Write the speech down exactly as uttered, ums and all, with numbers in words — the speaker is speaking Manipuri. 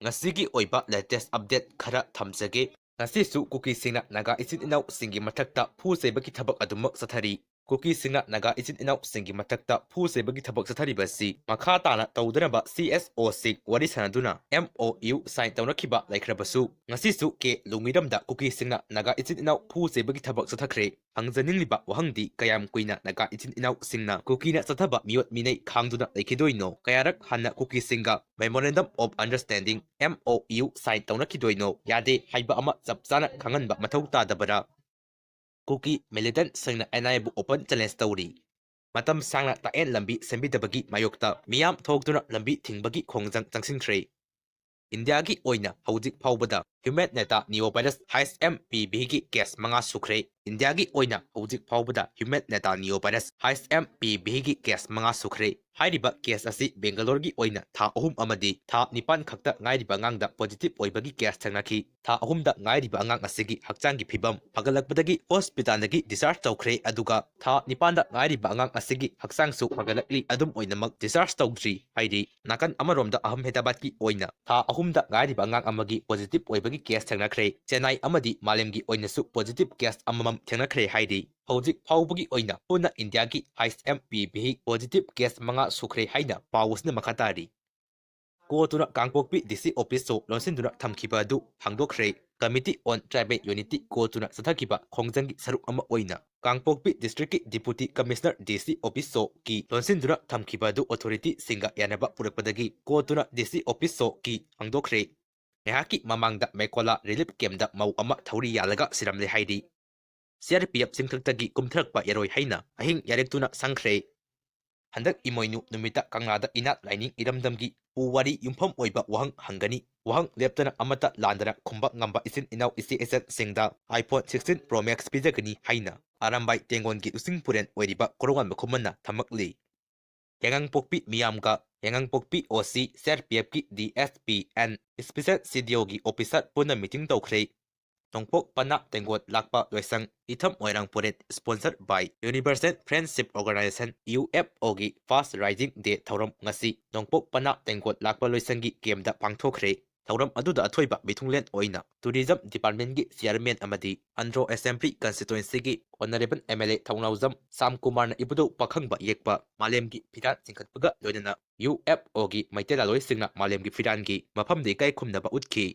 ꯉꯁꯤꯒꯤ ꯑꯣꯏꯕ latest update ꯈꯔ ꯊꯝꯖꯒꯦ꯫ ꯉꯁꯤꯁꯨ ꯀꯨꯀꯤꯁꯤꯡꯅ ꯅꯥꯒꯥ ꯏꯆꯤꯟ ꯏꯅꯥꯎꯁꯤꯡꯒꯤ ꯃꯊꯛꯇ ꯐꯨ ꯆꯩꯕꯒꯤ ꯊꯕꯛ ꯑꯗꯨꯃꯛ ꯆꯠꯊꯔꯤ꯫ ꯀꯨꯀꯤꯁꯤꯡꯅ ꯅꯥꯒꯥ ꯏꯆꯤꯟ ꯏꯅꯥꯎꯁꯤꯡꯒꯤ ꯃꯊꯛꯇ ꯐꯨ ꯆꯩꯕꯒꯤ ꯊꯕꯛ ꯆꯠꯊꯔꯤꯕ ꯑꯁꯤ ꯃꯈꯥ ꯇꯥꯅ ꯇꯧꯗꯅꯕ C S O ꯁꯤꯡ ꯋꯥꯔꯤ ꯁꯥꯟꯅꯗꯨꯅ M O U sign ꯇꯧꯅꯈꯤꯕ ꯂꯩꯈ꯭ꯔꯕꯁꯨ, ꯉꯁꯤꯁꯨ ꯀꯦ ꯂꯨꯡꯉꯤꯔꯝꯗ ꯀꯨꯀꯤꯁꯤꯡꯅ ꯅꯥꯒꯥ ꯏꯆꯤꯟ ꯏꯅꯥꯎ ꯐꯨ ꯆꯩꯕꯒꯤ ꯊꯕꯛ ꯆꯠꯊꯈ꯭ꯔꯦ꯫ ꯍꯪꯖꯅꯤꯡꯂꯤꯕ ꯋꯥꯍꯪꯗꯤ, ꯀꯌꯥꯝ ꯀꯨꯏꯅ ꯅꯥꯒꯥ ꯏꯆꯤꯟ ꯏꯅꯥꯎꯁꯤꯡꯅ ꯀꯨꯀꯤꯅ ꯆꯠꯊꯕ ꯃꯤꯑꯣꯠ ꯃꯤꯅꯩ ꯈꯥꯡꯗꯨꯅ ꯂꯩꯈꯤꯗꯣꯏꯅꯣ? ꯀꯌꯥꯔꯛ ꯍꯟꯅ ꯀꯨꯀꯤꯁꯤꯡꯒ Memorandum of Understanding, M O U, sign ꯇꯧꯅꯈꯤꯗꯣꯏꯅꯣ? ꯌꯥꯗꯦ ꯍꯥꯏꯕ ꯑꯃ ꯆꯞ ꯆꯥꯅ ꯈꯪꯍꯟꯕ ꯃꯊꯧ ꯇꯥꯗꯕꯔꯥ? ꯀꯨꯀꯤ militant ꯁꯤꯡꯅ N I A ꯕꯨ open challenge ꯇꯧꯔꯤ꯫ ꯃꯇꯝ ꯁꯥꯡꯅ ꯇꯥꯛꯌꯦꯟ ꯂꯝꯕꯤ ꯁꯦꯝꯕꯤꯗꯕꯒꯤ ꯃꯥꯌꯣꯛꯇ ꯃꯤꯌꯥꯝ ꯊꯣꯛꯇꯨꯅ ꯂꯝꯕꯤ ꯊꯤꯡꯕꯒꯤ ꯈꯣꯡꯖꯪ ꯆꯪꯁꯤꯟꯈ꯭ꯔꯦ꯫ ꯏꯟꯗꯤꯌꯥꯒꯤ ꯑꯣꯏꯅ ꯍꯧꯖꯤꯛ ꯐꯥꯎꯕꯗ human neta neo virus, H M P V ꯒꯤ case ꯃꯉꯥ ꯁꯨꯈ꯭ꯔꯦ꯫ ꯏꯟꯗꯤꯌꯥꯒꯤ ꯑꯣꯏꯅ ꯍꯧꯖꯤꯛ ꯐꯥꯎꯕꯗ human neta neo virus, H M P V ꯒꯤ case ꯃꯉꯥ ꯁꯨꯈ꯭ꯔꯦ꯫ ꯍꯥꯏꯔꯤꯕ case ꯑꯁꯤ ꯕꯦꯡꯒꯂꯣꯔꯒꯤ ꯑꯣꯏꯅ ꯊꯥ ꯑꯍꯨꯝ ꯑꯃꯗꯤ ꯊꯥ ꯅꯤꯄꯥꯟ ꯈꯛꯇ ꯉꯥꯏꯔꯤꯕ ꯑꯉꯥꯡꯗ positive ꯑꯣꯏꯕꯒꯤ case ꯊꯦꯡꯅꯈꯤ꯫ ꯊꯥ ꯑꯍꯨꯝꯗ ꯉꯥꯏꯔꯤꯕ ꯑꯉꯥꯡ ꯑꯁꯤꯒꯤ ꯍꯛꯆꯥꯡꯒꯤ ꯐꯤꯕꯝ ꯐꯒꯠꯂꯛꯄꯗꯒꯤ hospitalꯗꯒꯤ discharge ꯇꯧꯈ꯭ꯔꯦ, ꯑꯗꯨꯒ ꯊꯥ ꯅꯤꯄꯥꯟꯗ ꯉꯥꯏꯔꯤꯕ ꯑꯉꯥꯡ ꯑꯁꯤꯒꯤ ꯍꯛꯆꯥꯡꯁꯨ ꯐꯒꯠꯂꯛꯂꯤ꯫ ꯑꯗꯨꯝ ꯑꯣꯏꯅꯃꯛ discharge ꯇꯧꯗ꯭ꯔꯤ ꯍꯥꯏꯔꯤ꯫ ꯅꯥꯀꯟ ꯑꯃꯔꯣꯝꯗ ꯑꯍꯝꯃꯦꯗꯕꯥꯗꯀꯤ ꯑꯣꯏꯅ ꯊꯥ ꯑꯍꯨꯝꯗ ꯉꯥꯏꯔꯤꯕ ꯑꯉꯥꯡ ꯑꯃꯒꯤ positive ꯑꯣꯏꯕꯒꯤ case ꯊꯦꯡꯅꯈ꯭ꯔꯦ꯫ ꯆꯦꯟꯅꯥꯏ ꯑꯃꯗꯤ ꯃꯥꯂꯦꯝꯒꯤ ꯑꯣꯏꯅꯁꯨ positive case ꯑꯃꯃꯝ ꯊꯦꯡꯅꯈ꯭ꯔꯦ ꯍꯥꯏꯔꯤ꯫ ꯍꯧꯖꯤꯛ ꯐꯥꯎꯕꯒꯤ ꯑꯣꯏꯅ ꯄꯨꯟꯅ ꯏꯟꯗꯤꯌꯥꯒꯤ H M P V positive case ꯃꯉꯥ ꯁꯨꯈ꯭ꯔꯦ ꯍꯥꯏꯅ ꯄꯥꯎ ꯑꯁꯤꯅ ꯃꯈꯥ ꯇꯥꯔꯤ꯫ ꯀꯣꯇꯨꯅ ꯀꯥꯡꯄꯣꯛꯄꯤ D C office ꯁꯣ ꯂꯣꯟꯁꯤꯟꯗꯨꯅ ꯊꯝꯈꯤꯕ ꯑꯗꯨ ꯍꯥꯡꯗꯣꯛꯈ꯭ꯔꯦ꯫ Committee on Tribal Unity ꯀꯣꯇꯨꯅ ꯆꯠꯊꯈꯤꯕ ꯈꯣꯡꯖꯪꯒꯤ ꯁꯔꯨꯛ ꯑꯃ ꯑꯣꯏꯅ ꯀꯥꯡꯄꯣꯛꯄꯤ district ꯀꯤ Deputy Commissioner D C office ꯁꯣ ꯀꯤ ꯂꯣꯟꯁꯤꯟꯗꯨꯅ ꯊꯝꯈꯤꯕ ꯑꯗꯨ authority ꯁꯤꯡꯒ ꯌꯥꯅꯕ ꯄꯨꯔꯛꯄꯗꯒꯤ ꯀꯣꯇꯨꯅ D C office ꯁꯣ ꯀꯤ ꯍꯥꯡꯗꯣꯛꯈ꯭ꯔꯦ꯫ ꯉꯥꯏꯍꯥꯛꯀꯤ ꯃꯃꯥꯡꯗ ꯃꯦꯀꯣꯂꯥ relief camp ꯇ ꯃꯧ ꯑꯃ ꯊꯧꯔꯤ ꯌꯥꯜꯂꯒ ꯁꯤꯔꯝꯂꯦ ꯍꯥꯏꯔꯤ꯫ C R P F ꯆꯤꯡꯊꯛꯇꯒꯤ ꯀꯨꯝꯊꯔꯛꯄ ꯌꯥꯔꯣꯏ ꯍꯥꯏꯅ ꯑꯍꯤꯡ ꯌꯥꯔꯦꯛꯇꯨꯅ ꯁꯪꯈ꯭ꯔꯦ꯫ ꯍꯟꯗꯛ ꯏꯃꯣꯏꯅꯨ ꯅꯨꯃꯤꯠꯇ ꯀꯪꯂꯥꯗ ꯏꯅꯥꯠ ꯂꯥꯏꯅꯤꯡ ꯏꯔꯝꯗꯝꯒꯤ ꯄꯨꯋꯥꯔꯤ ꯌꯨꯝꯐꯝ ꯑꯣꯏꯕ ꯋꯥꯍꯪ ꯍꯪꯒꯅꯤ꯫ ꯋꯥꯍꯪ ꯂꯦꯞꯇꯅ ꯑꯃꯠꯇ ꯂꯥꯟꯗꯅ ꯈꯨꯝꯕ ꯉꯝꯕ ꯏꯆꯤꯟ ꯏꯅꯥꯎ ꯏꯆꯦ ꯏꯆꯟꯁꯤꯡꯗ iPhone sixteen Pro Max ꯄꯤꯖꯒꯅꯤ ꯍꯥꯏꯅ ꯑꯔꯥꯝꯕꯥꯏ ꯇꯦꯡꯒꯣꯟꯒꯤ ꯂꯨꯆꯤꯡ ꯄꯨꯔꯦꯟ ꯑꯣꯏꯔꯤꯕ ꯀꯣꯔꯧꯉꯥꯟꯕ ꯈꯨꯃꯟꯅ ꯊꯝꯃꯛꯂꯤ꯫ ꯌꯥꯉꯥꯡꯄꯣꯛꯄꯤ ꯃꯤꯌꯥꯝꯒ ꯌꯥꯉꯥꯡꯄꯣꯛꯄꯤ O C, C R P F ꯀꯤ D S P and Special C D O ꯒꯤ officer ꯄꯨꯟꯅ meeting ꯇꯧꯈ꯭ꯔꯦ꯫ ꯅꯣꯡꯄꯣꯛ ꯄꯅꯥ ꯇꯦꯡꯒꯣꯠ ꯂꯥꯛꯄ ꯂꯣꯏꯁꯪ ꯏꯊꯝ ꯃꯣꯏꯔꯥꯡ ꯄꯨꯔꯦꯟ, sponsored by Universal Friendship Organization, U F O ꯒꯤ First Rising Day ꯊꯧꯔꯝ ꯉꯁꯤ ꯅꯣꯡꯄꯣꯛ ꯄꯅꯥ ꯇꯦꯡꯒꯣꯠ ꯂꯥꯛꯄ ꯂꯣꯏꯁꯪꯒꯤ camp ꯇ ꯄꯥꯡꯊꯣꯛꯈ꯭ꯔꯦ꯫ ꯊꯧꯔꯝ ꯑꯗꯨꯗ ꯑꯊꯣꯏꯕ ꯃꯤꯊꯨꯡꯂꯦꯟ ꯑꯣꯏꯅ Tourism Departmentꯀꯤ Chairman ꯑꯃꯗꯤ ꯑꯟꯗ꯭ꯔꯣ Assembly Constituencyꯒꯤ Honourable MLA ꯊꯧꯅꯥꯎꯖꯝ ꯁꯥꯝ ꯀꯨꯃꯥꯔꯅ ꯏꯕꯨꯙꯧ ꯄꯥꯈꯪꯕ ꯌꯦꯛꯄ ꯃꯥꯂꯦꯝꯒꯤ ꯐꯤꯔꯥꯜ ꯆꯤꯡꯈꯠꯄꯒ ꯂꯣꯏꯅꯅ UFOꯒꯤ ꯃꯩꯇꯩ ꯂꯥꯂꯣꯏꯁꯤꯡꯅ ꯃꯥꯂꯦꯝꯒꯤ ꯐꯤꯔꯥꯜꯒꯤ ꯃꯐꯝꯗ ꯏꯀꯥꯏ ꯈꯨꯝꯅꯕ ꯎꯠꯈꯤ꯫